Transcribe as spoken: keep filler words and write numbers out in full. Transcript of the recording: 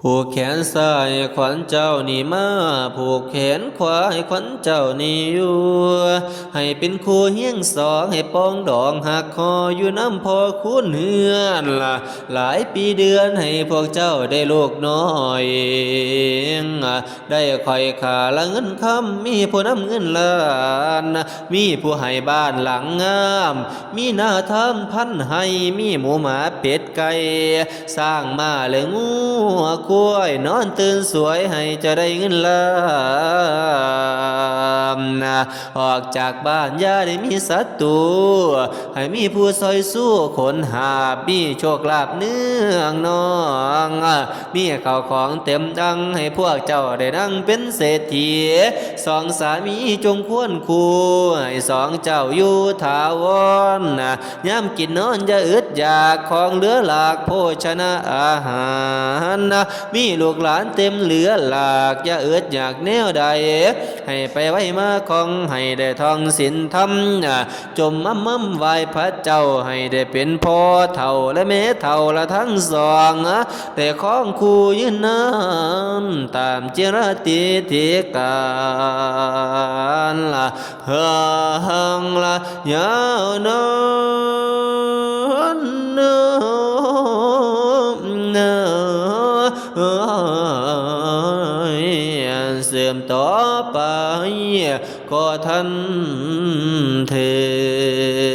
ผูกแขนซ้ายขวัญเจ้านี่มา ผูกแขนขวาให้ขวัญเจ้านี่อยู่ ให้เป็นคู่เฮียงสอง ให้ปองดองหักคออยู่นำพ่อคุณเฮือนละ หลายปีเดือนให้พวกเจ้าได้ลูกน้อย ได้ค่อยค่าละเงินคำ มีผู้นำเงินล้าน มีผู้ให้บ้านหลังงาม มีนาทำพันไฮ่ มีหมูหมาเป็ดไก่ ช้างม้าและงัวควาย นอนตื่นสวยให้เจ้าได้เงินล้าน ออกจากบ้านอย่าได้มีศัตรู ให้มีผู้ซอยสู้ขนหาบ มีโชคลาภเนืองนอง มีข้าวของเต็มตัง ให้พวกเจ้าได้นั่งเป็นเศรษฐี สองสามีจงควรคู่ ให้สองเจ้าอยู่ถาวร ยามกินนอนอย่าอึดอยาก ของเหลือหลากโภชนะอาหาร มีลูกหลานเต็มเหลือหลาก อย่าอึดอยากแนวใด ให้ไปไวมาคล่อง ให้ได้ท่องศีลธรรม จมม่ำม่ำไหว้พระเจ้า ให้ได้เป็นพ่อเฒ่าและแม่เฒ่าละทั้งสอง ได้ครองคู่ยืนนาน ตามจิรติธิกาล เฮืองละยาวนาน สืบต่อไป ก็ทันเถิด